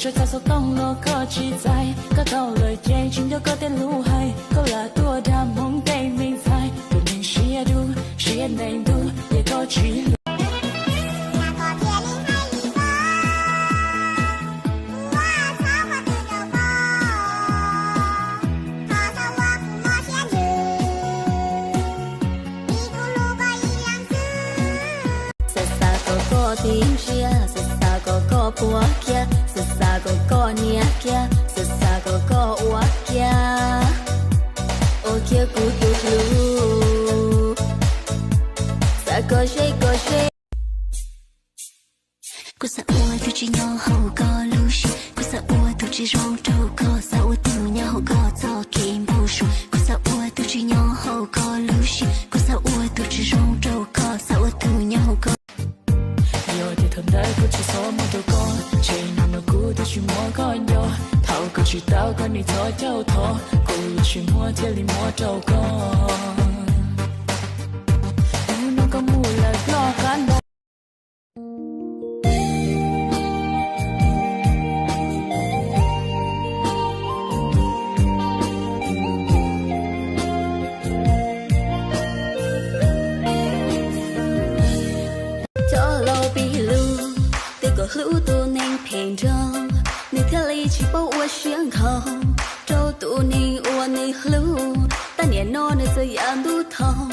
Rau txoj xov tooj los koj tsis txais, koj tau lawm ces tsis nco koj tej lus hais, koj lam tuaj dag hmoov tej me ntxhais, tus neeg siab dub siab ntees ntuj ces koj tsis hlub. Xav xav kom koj tiv ntsia, xav xav kom koj puas kiag, xav xav kom koj nias kiag, xav xav kom koj ua kiag, ua kiag kuv tus hlub, xav kom ze kom ze. Kuv xav ua tus tsis nyob hauv koj lub siab, kuv xav ua tus tsis zoo rau koj, xav ua tus nyob hauv koj txoj kev npau suav, kuv xav ua tus tsis nyob hauv koj lub siab, kuv xav ua tus tsis zoo rau koj, xav ua tus nyob hauv koj. Yog tias thaum ntawd kuv tsis txhob muab rau koj, ces nim no kuv twb tsis muab koj nco. Thaum koj tsis tau koj nim txhob caum thov, kuv yuav tsis muab thiaj li muab rau koj. Hnub no koj mus lawm loj qab ntau. Cov laus pib lus, twb kom hlub tus neeg phem nraug, nws thiaj li tsis paub ua siab nkhaus rau tus neeg uas nws hlub. Tab nim no nws txawm yam ntub thoob,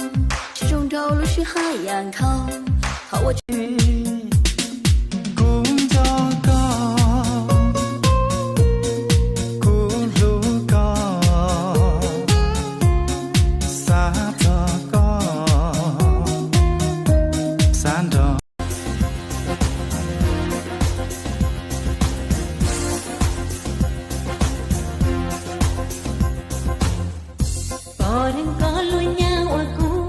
tsis zoo nraug lub sij hawm yam nkhaus, thov ua kuv nco koj, kuv hlub koj, xav txog koj, xav nrog. Pom dheev koj lub nyaab ua kuv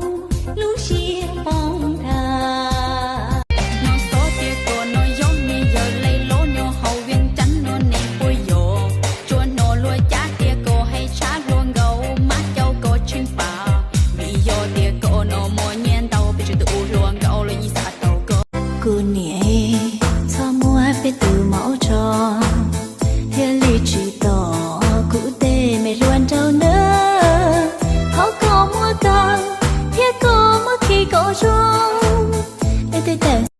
lub siab poob ntag. Hnov xov tias koj no yog me yawg le lob nyob hauv Vias Cas no ne puas yog? Tsuas hnov luag cav tias koj hais tshab hluas nkaus, mab caum koj tsheej pam. Vim yog tias koj no muaj nyiaj ntau, pes tsawg tus ua hluas nkaus los yeej xav tau koj. Kuv niam, txhob muab peb tus maum tso, thiaj li tsis tom kuv tej me hluas nraug nawb. Thov koj muab kawg, thiab koj muab khi kom zoo, es tej tawm